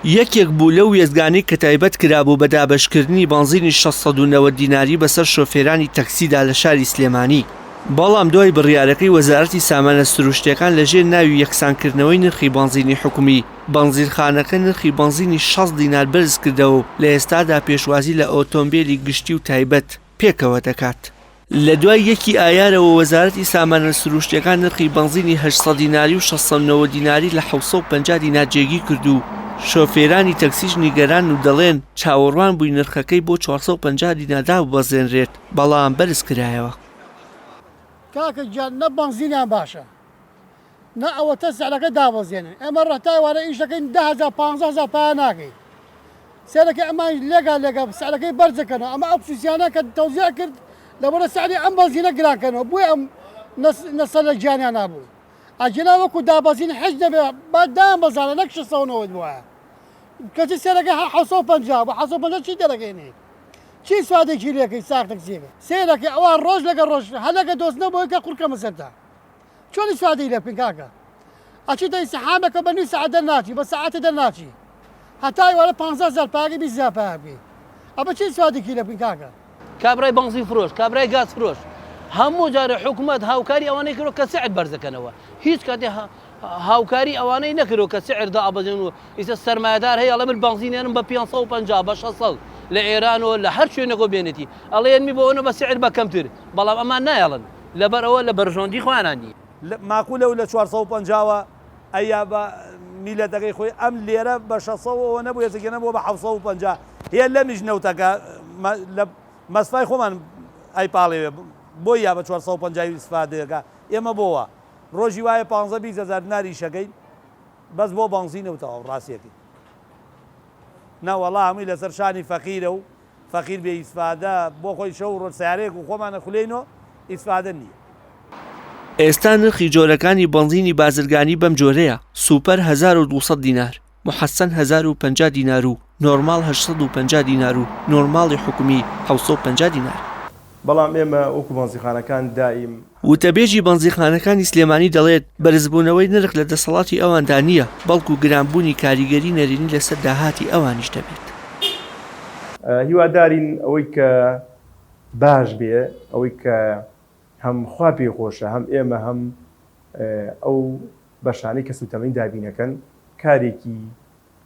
یەکێک بوو لەو وێستگانەی کە تایبەت کرابوو بە دابەشکردنی بەنزینی 690 دیناری بەسەر شۆفێرانی تەکسیدا لە شاری سلێمانی، بەڵام دوای بڕیارەکەی وەزارەتی سامانە سروشتییەکان لەژێر ناوی یەکسانکردنەوەی نرخی بەنزینی حکومی، بەنزینخانەکە نرخی بەنزینی 60 دینار بەرزکردەوە و لە ئێستادا پێشوازی لە ئۆتۆمبێلی گشتی و تایبەت پێکەوە دەکات. لە دوای یەکی ئایارەوە وەزارەتی سامانە سروشتییەکان نرخی بەنزینی 800 دیناری و 690 دیناری لە 750 دینار جێگیر کرد و شۆفێرانی تەکسیش نیگەرانن و دەڵێن چاوەڕوان بووین نرخەکەی بۆ 450 دینار داببەزێنرێت بەڵام بەرزکرایەوە. کاکە گیان نە بەنزینیان باشە نە ئەوەتە سعرەکە دابەزێنن ئێمە ڕەتای وارە ئیش دەکەین 10 هەزار 15 هەزار پایە ناکەین سێرەکە ئەمان لێگا لێگا سعرەکەی بەرزەکەنەوە ئەمە ئەو خصوصیانە کە تەوزیع کرد لەبەرە سعری ئەم بەنزینە گرانکەنەوە بۆیە ئەم نەسەر لە گیانیان نابوو ئەگینا وەکو دابەزین حیچ نەبێ با دایان بەزانە نەک 690 بوایە کەچی سێرەکە هەر 750 بە 750 چی دەرەکەینی چی سوادێکی لێکەی ساغ تەکسیەکە سەیرەکەی ئەوە ڕۆژ لەگە ڕۆژ هەلەکە دۆزنەوە بۆی کە قورکەمە سەرتا چۆن ئیسفادەی لێ بکەین کاکە ئەچیتە ئیسحامەکە بە نیو سەعات دەرناچی بە سەعاتێ دەرناچی هەتا ئێوارە 15 هەزار پایەکەی 20 هەزار پایە بکەی ئەبە چی ئیسفادێکی لێ بکەین کاکە. کابرای بەنزین فرۆش کابرای گاز فرۆش هەموو جارێ حکومەت هاوکاری ئەوانەی کردوە کە سعر بەرزەکەنەوە هیچ کاتێ هاوکاری ئەوانەی نەکردوە کە سعر دابەزێن و ئیستا سەرمایەدار هەیە ئەڵێ من بەنزین ئێنم بە 550 بە 600 لە ئێران و لە هەر شوێنێکەوە بێنێتی ئەڵێ ئێنمی بۆ ئەوەنە بە سعر بە کەمتر بەڵام ئەمان نایەڵن لەبەر ئەوە لە بەرژەوەندی خۆیانا نیە. ماقولە و لە 450 وە ئەیا بە میلەتەکەی خۆی ئەم لێرە بە 600 ەوە نەبوو ئێستا گەنە بووە بە 750 هێ لەمیش نەوتەکە لە مەسفای خۆمان ئەیپاڵێوێ بۆی یا بە 450 ئیسفادەکە ئێمە بۆ وا ڕۆژی وایە پانزە 20 هەزار دینار ئیشەکەین بەس بۆ بەنزینە و تەواو ڕاستیەکەی نەوەڵا هەمووی لەسەر شانی فەقیرە و فەقیر بێ ئیسفادە بۆ خۆی شەو و ڕۆژ سەیارەیەک و خۆمان ئەخولێینۆ ئیسفادە نییە. ئێستا نرخی جۆرەکانی بەنزینی بازرگانی بەم جۆرەیە، سوپەر 1200 دینار، موحەسەن 1050 دینار و نۆرماڵ 850 دینار و نۆرماڵی حکومی 750 دینار. بەڵام ئێمە وەکو بەنزیخانەکان دایم. وتەبێژی بەنزیخانەکانی سلێمانی دەڵێت، بەرزبوونەوەی نرخ لە دەسەڵاتی ئەواندا نییە، بەڵکو گرانبوونی کاریگەری نەرێنی لەسەر داهاتی ئەوانیش دەبێت. هیوادارین ئەوەی کە باش بێ، ئەوەی کە هەم خوا پێی خۆشە، هەم ئێمە هەم ئەو بەشانەی کە سووتەمەنی دابینەکەن، کارێکی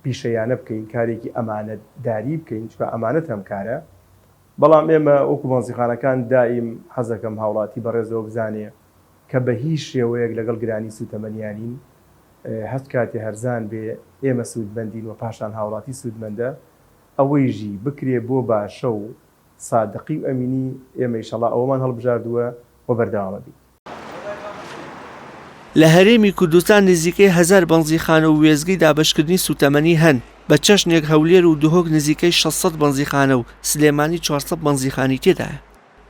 پیشەیانە بکەین، کارێکی ئەمانەتداری بکەین، چونکە ئەمانەت هەم کارە. بەڵام ئێمە وەکو بەنزیخانەکان دائیم حەزدەکەم هاوڵاتی بەڕێزەوە بزانێ کە بە هیچ شێوەیەک لەگەڵ گرانی سووتەمەنیا نین، هەچ کاتێ هەرزان بێ ئێمە سوودمەندین و پاشان هاوڵاتی سوودمەندە، ئەوەیژی بکرێ بۆ باشە و سادقی و ئەمینی ئێمە ئیشەڵا ئەوەمان هەڵبژاردووە و بەردەوامەبین. لە هەرێمی کوردستان نزیکەی هەزار بەنزیخانە و وێستگەی دابەشکردنی سووتەمەنی هەن، بە چەشنێک هەولێر و دهۆک نزیکەی 600 بەنزیخانە و سلێمانی 400 بەنزیخانی تێدایە.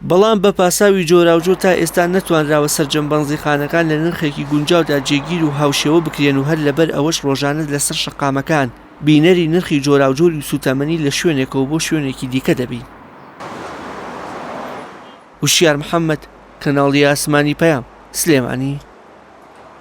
بەڵام بە پاساوی جۆراوجۆر تا ئێستا نەتوانراوە سەرجەم بەنزیخانەکان لە نرخێکی گونجاودا جێگیر و هاوشێوە بکرێن و هەر لەبەر ئەوەش ڕۆژانە لەسەر شەقامەکان بینەری نرخی جۆراوجۆری سووتەمەنی لە شوێنێکەوە بۆ شوێنێکی دیکە دەبین. وشیار محەمەد، کەناڵی ئاسمانی پەیام، سلێمانی.